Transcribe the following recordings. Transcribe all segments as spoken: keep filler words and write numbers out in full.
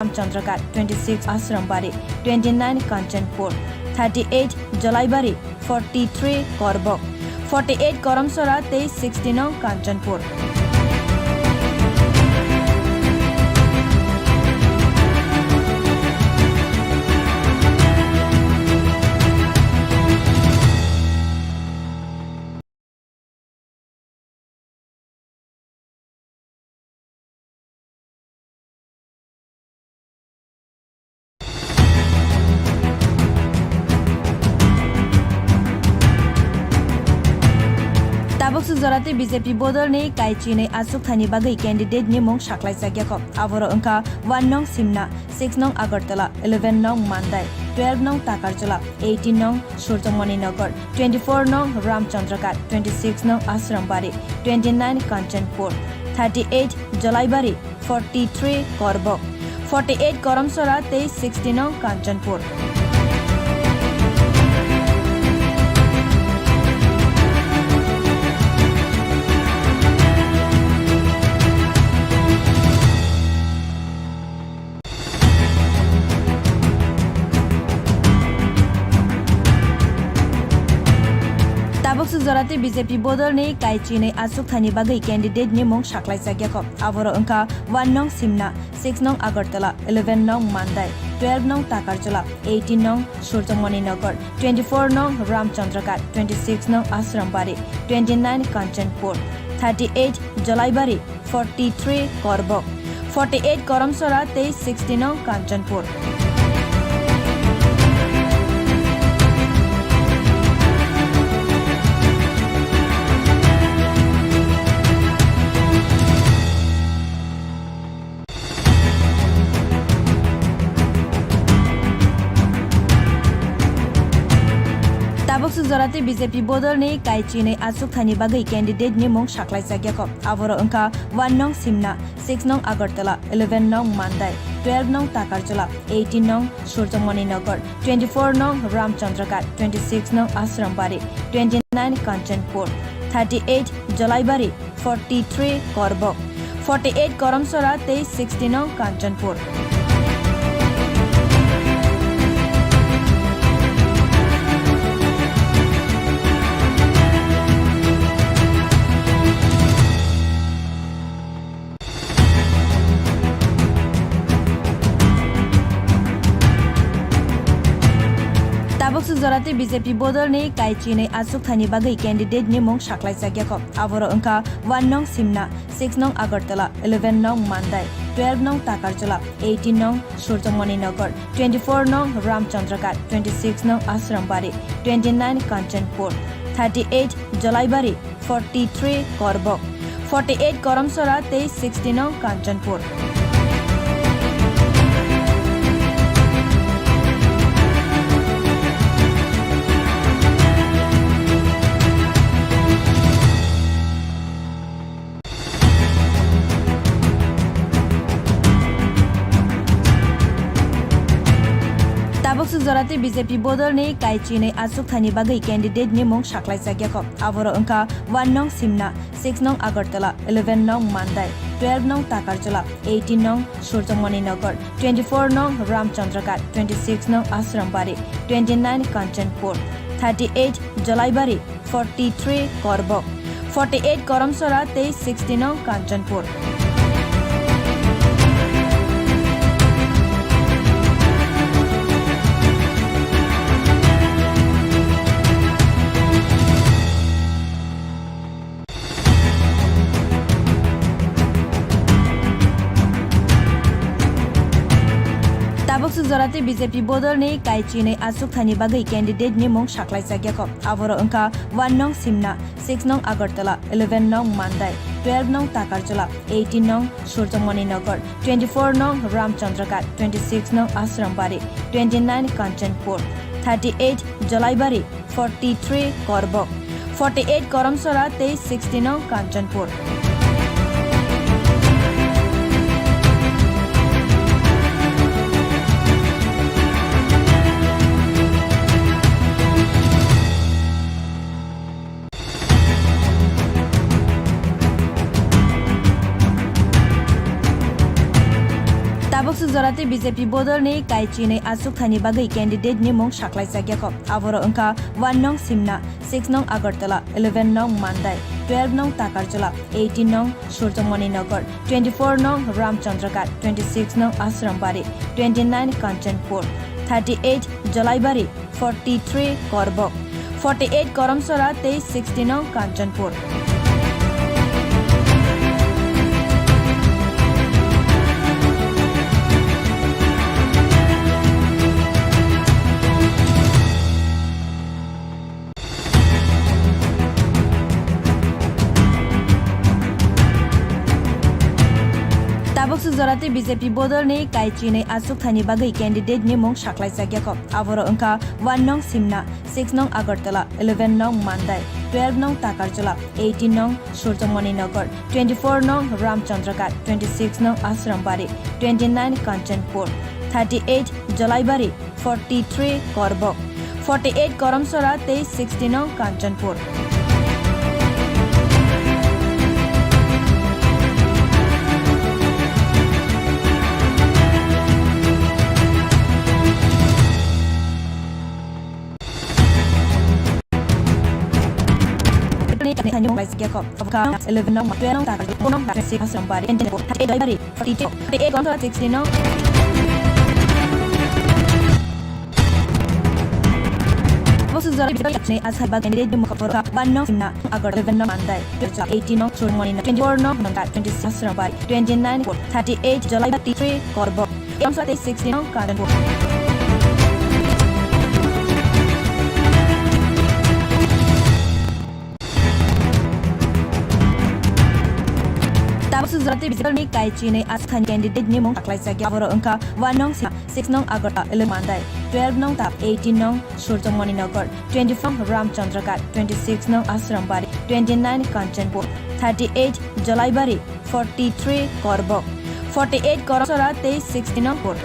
Ramchandraghat, twenty-six Ashrambari, twenty-nine Kanchanpur, thirty-eight Jolaibari, forty-three Korbok, forty-eight Karamsora tei sixty nong Kanchanpur. Tabuk suk jora tei B J P bodol ni kai chinwi achuk thani bagwi candidate ni mung saklai jak yakho. Aborok wngkha one nong Simna, six nong Agartala, eleven nong Mandai, twelve nong Takarjala, eighteen nong Surjamani Nagar, twenty-four nong Ramchandraghat, twenty-six nong Ashrambari, twenty-nine Kanchanpur, thirty-eight Jolaibari, forty-three Korbok, forty-eight Karamsora tei sixty nong Kanchanpur. Tabuk suk jora tei B J P bodol ni kai chinwi achuk thani bagwi candidate ni mung saklai jak yakho. Aborok wngkha one nong Simna, six nong Agartala, eleven nong Mandai, twelve nong Takarjala, eighteen nong Surjamani Nagar, twenty-four nong Ramchandraghat, twenty-six nong Ashrambari, twenty-nine Kanchanpur, thirty-eight Jolaibari, forty-three Korbok, forty-eight Karamsora tei sixty nong Kanchanpur. Tabuk suk jora tei B J P bodol ni kai chinwi achuk thani bagwi candidate ni mung saklai jak yakho. Aborok wngkha one nong Simna, six nong Agartala, eleven nong Mandai, twelve nong Takarjala, eighteen nong Surjamani Nagar, twenty-four nong Ramchandraghat, twenty-six nong Ashrambari, twenty-nine Kanchanpur, thirty-eight Jolaibari, forty-three Korbok, forty-eight Karamsora tei sixty nong Kanchanpur. Tabuk suk jora tei B J P bodol ni kai chinwi achuk thani bagwi candidate ni mung saklai jak yakho. Aborok wngkha one nong Simna, six nong Agartala, eleven nong Mandai, twelve nong Takarjala, eighteen nong Surjamani Nagar, twenty-four nong Ramchandraghat, twenty-six nong Ashrambari, twenty-nine Kanchanpur, thirty-eight Jolaibari, forty-three Korbok, forty-eight Karamsora tei sixty nong Kanchanpur. Tabuk suk jora tei B J P bodol ni kai chinwi achuk thani bagwi candidate ni mung saklai jak yakho. Aborok wngkha one nong Simna, six nong Agartala, eleven nong Mandai, twelve nong Takarjala, eighteen nong Surjamani Nagar, twenty-four nong Ramchandraghat, twenty-six nong Ashrambari, twenty-nine Kanchanpur, thirty-eight Jolaibari, forty-three Korbok, forty-eight Karamsora tei sixty nong Kanchanpur. Tabuk suk jora tei B J P bodol ni kai chinwi achuk thani bagwi candidate ni mung saklai jak yakho. Aborok wngkha one nong Simna, six nong Agartala, eleven nong Mandai, twelve nong Takarjala, eighteen nong Surjamani Nagar, twenty-four nong Ramchandraghat, twenty-six nong Ashrambari, twenty-nine Kanchanpur, thirty-eight Jolaibari, forty-three Korbok, forty-eight Karamsora tei sixty nong Kanchanpur. Tabuk suk Jorati B J P bodolni kaichinwi achukthani bagwi candidate ni mung saklaijakya kho. Aborok wngkha one nong Simna, six nong Agartala, eleven nong Mandai, twelve nong Takarjala, eighteen nong Surjomoni Nagar, twenty-four nong Ramchandraghat, twenty-six nong Asrambari, twenty-nine Kanchanpur, thirty-eight Jolaibari, forty-three Korbok, forty-eight Karamsora tei sixty nong Kanchanpur. Tabuk se jorati B J P bodolni kaichinwi achukthani bagwi candidate ni mung saklaijakya kho. Aborok wngkha one nong Simna, six nong Agartala, eleven nong Mandai, twelve nong Takarjala, eighteen nong Surjomoni Nagar, twenty-four nong Ramchandraghat, twenty-six nong Asrambari, twenty-nine Kanchanpur, thirty-eight Jolaibari, forty-three Korbok, forty-eight Karamsora tei sixty nong Kanchanpur. Eleven nong, twelve nong, Asrambari, forty-two, forty-eight, sixty nong. Bosu jora bisai yakni asai bag candidate ni mukha porka one nong Simna, Agar eleven nong Mandai, eighteen nong Surmoni, twenty-four nong Nongka, twenty-six Asrambari, twenty-nine, thirty-eight Jolai, thirty-three Korbok, sixty nong Kanchanpur. Tabuk se jorati B J P ni kaichinwi achukthani candidate ni mung saklaijakya. Aborok wngkha one nong Simna, six nong Agartala, eleven Mandai, twelve nong Tap, eighteen nong Surjomoni Nagar, twenty-four Ramchandraghat, twenty-six nong Asrambari, twenty-nine Kanchanpur, thirty-eight Jolaibari, forty-three Korbok, forty-eight Karamsora tei sixty nong Pur.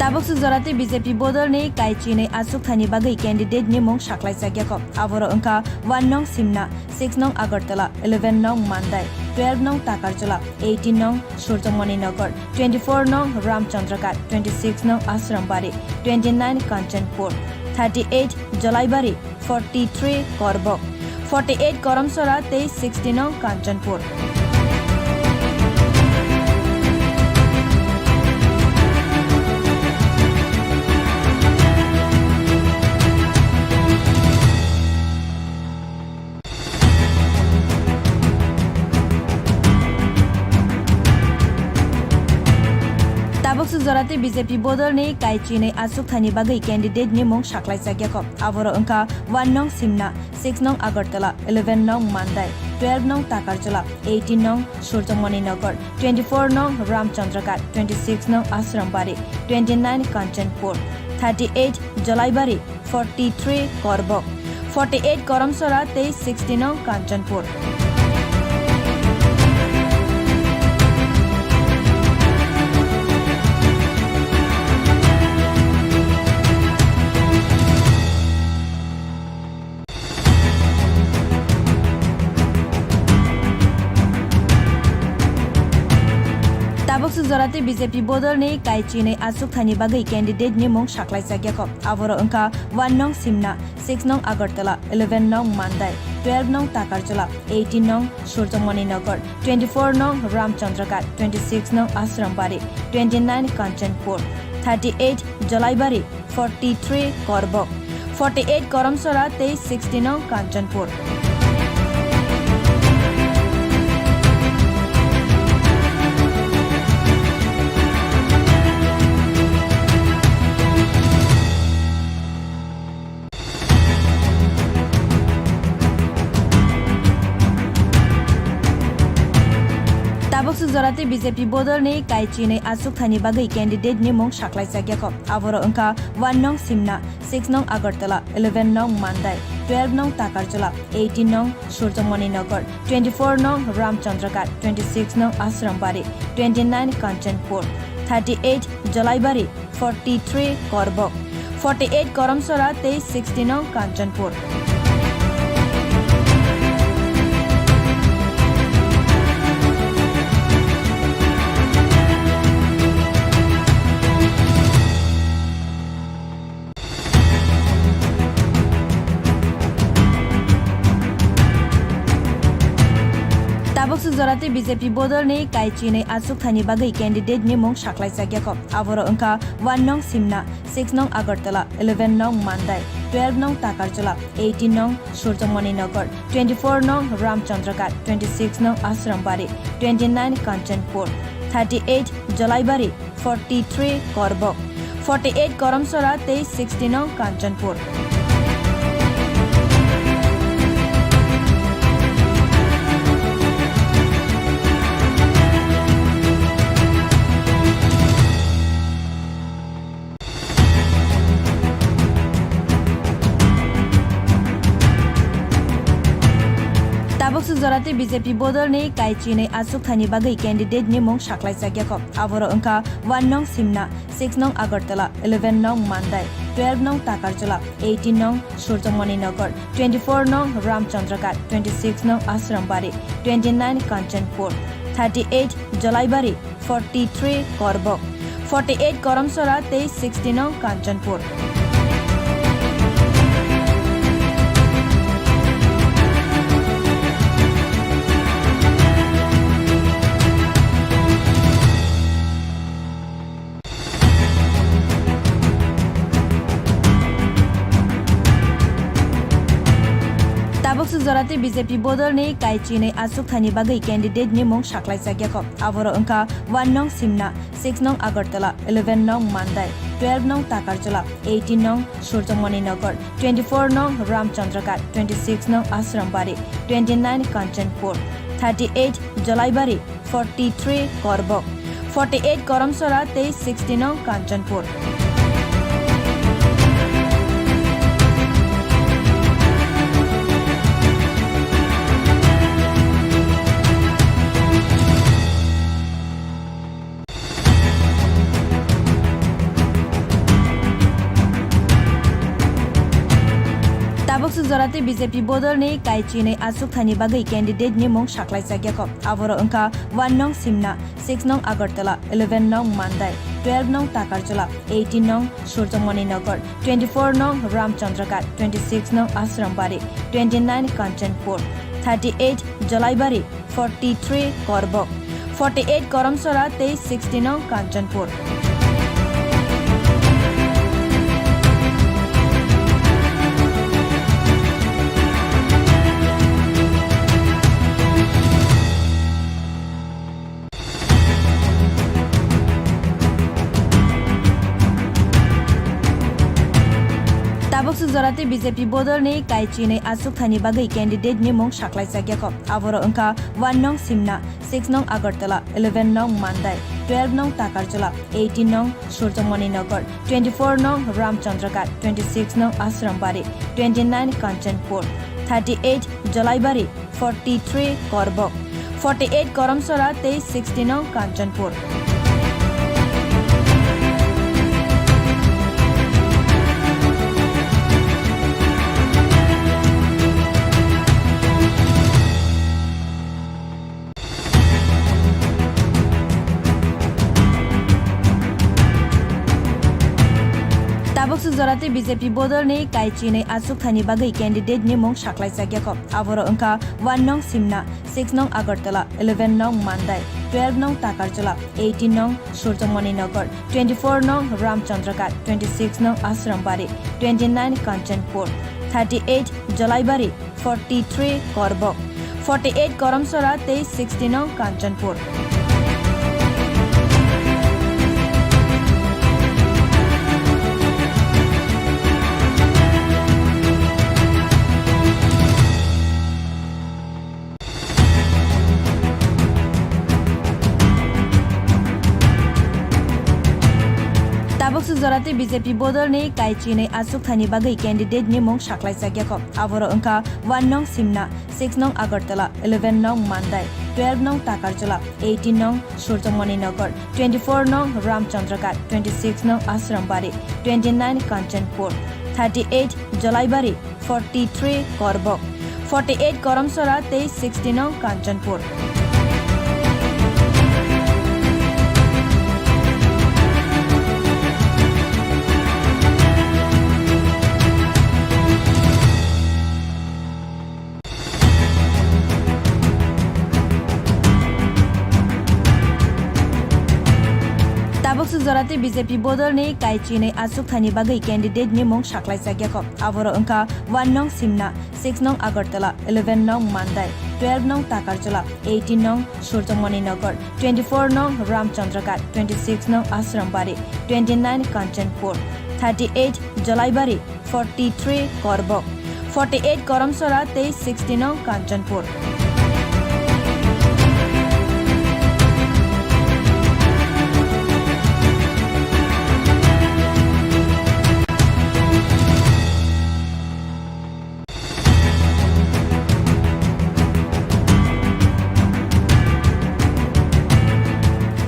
Tabuk se jorati B J P bodolni kaichinwi achukthani bagwi candidate ni mung saklaijakya kho. Aborok wngkha one nong Simna, six nong Agartala, eleven nong Mandai, twelve nong Takarjala, eighteen nong Surjomoni Nagar, twenty-four nong Ramchandraghat, twenty-six nong Asrambari, twenty-nine Kanchanpur, thirty-eight Jolaibari, forty-three Korbok, forty-eight Karamsora tei sixty nong Kanchanpur. Tabuk se jorati B J P bodolni kaichinwi achukthani bagwi candidate ni mung saklaijakya kho. Aborok wngkha one nong Simna, six nong Agartala, eleven nong Mandai, twelve nong Takarjala, eighteen nong Surjomoni Nagar, twenty-four nong Ramchandraghat, twenty-six nong Asrambari, twenty-nine Kanchanpur, thirty-eight Jolaibari, forty-three Korbok, forty-eight Karamsora tei sixty nong Kanchanpur. Tabuk se jorati B J P bodolni kaichinwi achukthani bagwi candidate ni mung saklaijakya kho. Aborok wngkha one nong Simna, six nong Agartala, eleven nong Mandai, twelve nong Takarjala, eighteen nong Surjomoni Nagar, twenty-four nong Ramchandraghat, twenty-six nong Asrambari, twenty-nine Kanchanpur, thirty-eight Jolaibari, forty-three Korbok, forty-eight Karamsora tei sixty nong Kanchanpur. Tabuk se jorati B J P bodolni kaichinwi achukthani bagwi candidate ni mung saklaijakya kho. Aborok wngkha one nong Simna, six nong Agartala, eleven nong Mandai, twelve nong Takarjala, eighteen nong Surjomoni Nagar, twenty-four nong Ramchandraghat, twenty-six nong Asrambari, twenty-nine Kanchanpur, thirty eight Jolaibari, forty three Korbok, forty eight Karamsora tei sixty nong Kanchanpur. Tabuk se jora tei B J P bodol ni kai chinwi achuk thani bagwi candidate ni mung saklai chak yakho. Aboro wngkha one nong Simna, six nong Agartala, eleven nong Mandai, twelve nong Takarjala, eighteen nong Surjamani Nagar, twenty four nong Ramchandra Ghat, twenty six nong Asrambari, twenty nine Kanchanpur, thirty eight Jolaibari, forty three Korbok, forty eight Karamsora tei sixty nong Kanchanpur. Tabuk se jora tei B J P bodol ni kai chinwi achuk thani bagwi candidate ni mung saklai chak yakho. Aboro wngkha one nong Simna, six nong Agartala, eleven nong Mandai, twelve nong Takarjala, eighteen nong Surjamani Nagar, twenty four nong Ramchandra Ghat, twenty six nong Asrambari, twenty nine Kanchanpur, thirty eight Jolaibari, forty three Korbok, forty eight Karamsora tei sixty nong Kanchanpur. Tabuk se jora tei B J P bodol ni kai chinwi achuk thani bagwi candidate ni mung saklai chak yakho. Aboro wngkha one nong Simna, six nong Agartala, eleven nong Mandai, twelve nong Takarjala, eighteen nong Surjamani Nagar, twenty four nong Ramchandra Ghat, twenty six nong Asrambari, twenty nine Kanchanpur, thirty eight Jolaibari, forty three Korbok, forty eight Karamsora tei sixty nong Kanchanpur. Tabuk se jora tei B J P bodol ni kai chinwi achuk thani bagwi candidate ni mung saklai chak yakho. Aboro wngkha one nong Simna, six nong Agartala, eleven nong Mandai, twelve nong Takarjala, eighteen nong Surjamani Nagar, twenty four nong Ramchandra Ghat, twenty six nong Asrambari, twenty nine Kanchanpur, thirty eight Jolaibari, forty three Korbok, forty eight Karamsora tei sixty nong Kanchanpur. Tabuk se jora tei B J P bodol ni kai chinwi achuk thani bagwi candidate ni mung saklai chak yakho. Aboro wngkha one nong Simna, six nong Agartala, eleven nong Mandai, twelve nong Takarjala, eighteen nong Surjamani Nagar, twenty four nong Ramchandra Ghat, twenty six nong Asrambari, twenty nine Kanchanpur, thirty eight Jolaibari, forty three Korbok, forty eight Karamsora tei sixty nong Kanchanpur. Tabuk se jora tei B J P bodol ni kai chinwi achuk thani bagwi candidate ni mung saklai chak yakho. Aboro wngkha one nong Simna, six nong Agartala, eleven nong Mandai, twelve nong Takarjala, eighteen nong Surjamani Nagar, twenty four nong Ramchandra Ghat, twenty six nong Asrambari, twenty nine Kanchanpur, thirty eight Jolaibari, forty three Korbok, forty eight Karamsora tei sixty nong Kanchanpur. Tabuk se jora tei B J P bodol ni kaichinwi achuk thani bagwi candidate ni mung saklai chak yakho. Aboro wngkha one nong Simna, six nong Agartala, eleven nong Mandai, twelve nong Takarjala, eighteen nong Surjamani Nagar, twenty-four nong Ramchandraghat, twenty-six nong Asrambari, twenty-nine Kanchanpur, thirty-eight Jolaibari, forty-three Korbok, forty-eight Karamsora tei sixty nong Kanchanpur. Tabuk se jora tei B J P bodol ni kaichinwi achuk thani bagwi candidate ni mung saklai chak yakho. Aboro wngkha one nong Simna, six nong Agartala, eleven nong Mandai, twelve nong Takarjala, eighteen nong Surjamani Nagar, twenty-four nong Ramchandraghat, twenty-six nong Asrambari, twenty-nine Kanchanpur, thirty-eight Jolaibari, forty-three Korbok, forty-eight Karamsora tei sixty nong Kanchanpur.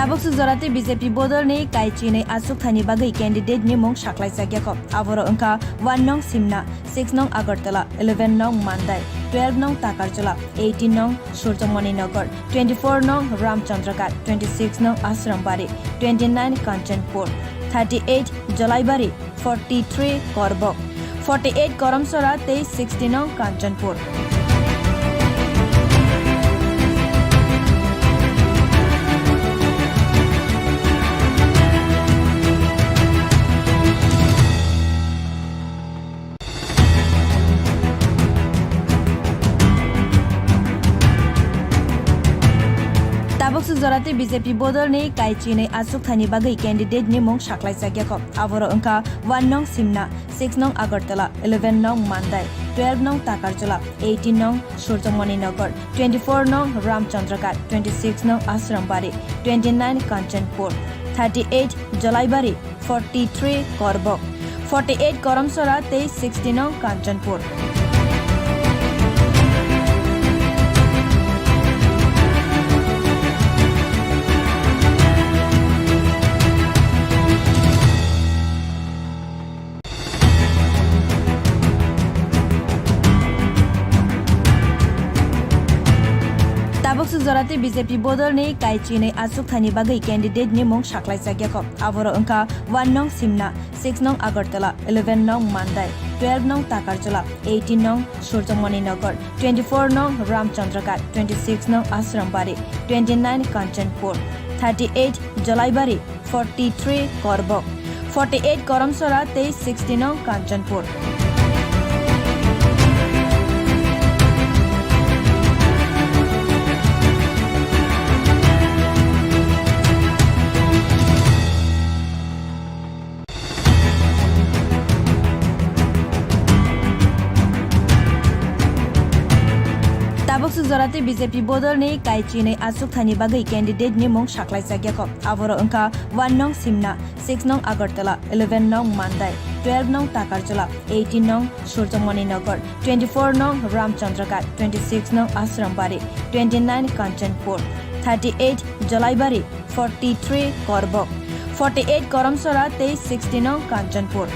Tabuk se jora tei B J P bodol ni kaichinwi achuk thani bagwi candidate ni mung saklai chak yakho. Aboro wngkha one nong Simna, six nong Agartala, eleven nong Mandai, twelve nong Takarjala, eighteen nong Surjamani Nagar, twenty-four nong Ramchandraghat, twenty-six nong Asrambari, twenty-nine Kanchanpur, thirty-eight Jolaibari, forty-three Korbok, forty-eight Karamsora tei sixty nong Kanchanpur. Tabuk se jora tei B J P bodol ni kaichinwi achuk thani bagwi candidate ni mung saklai chak yakho. Aboro wngkha one nong Simna, six nong Agartala, eleven nong Mandai, twelve nong Takarjala, eighteen nong Surjamani Nagar, twenty-four nong Ramchandraghat, twenty-six nong Asrambari, twenty-nine Kanchanpur, thirty-eight Jolaibari, forty-three Korbok, forty-eight Karamsora tei sixty nong Kanchanpur. Tabuk se jora tei B J P bodol ni kaichinwi achuk thani bagwi candidate ni mung saklai chak yakho. Aboro wngkha one nong Simna, six nong Agartala, eleven nong Mandai, twelve nong Takarjala, eighteen nong Surjamani Nagar, twenty-four nong Ramchandraghat, twenty-six nong Asrambari, twenty-nine Kanchanpur, thirty-eight Jolaibari, forty-three Korbok, forty-eight Karamsora tei sixty nong Kanchanpur. Tabuk se jora tei B J P bodol ni kaichinwi achuk thani bagwi candidate ni mung saklai chak yakho. Aboro wngkha one nong Simna, six nong Agartala, eleven nong Mandai, twelve nong Takarjala, eighteen nong Surjamani Nagar, twenty-four nong Ramchandraghat, twenty-six nong Asrambari, twenty-nine Kanchanpur, thirty-eight Jolaibari, forty-three Korbok, forty-eight Karamsora tei sixty nong Kanchanpur.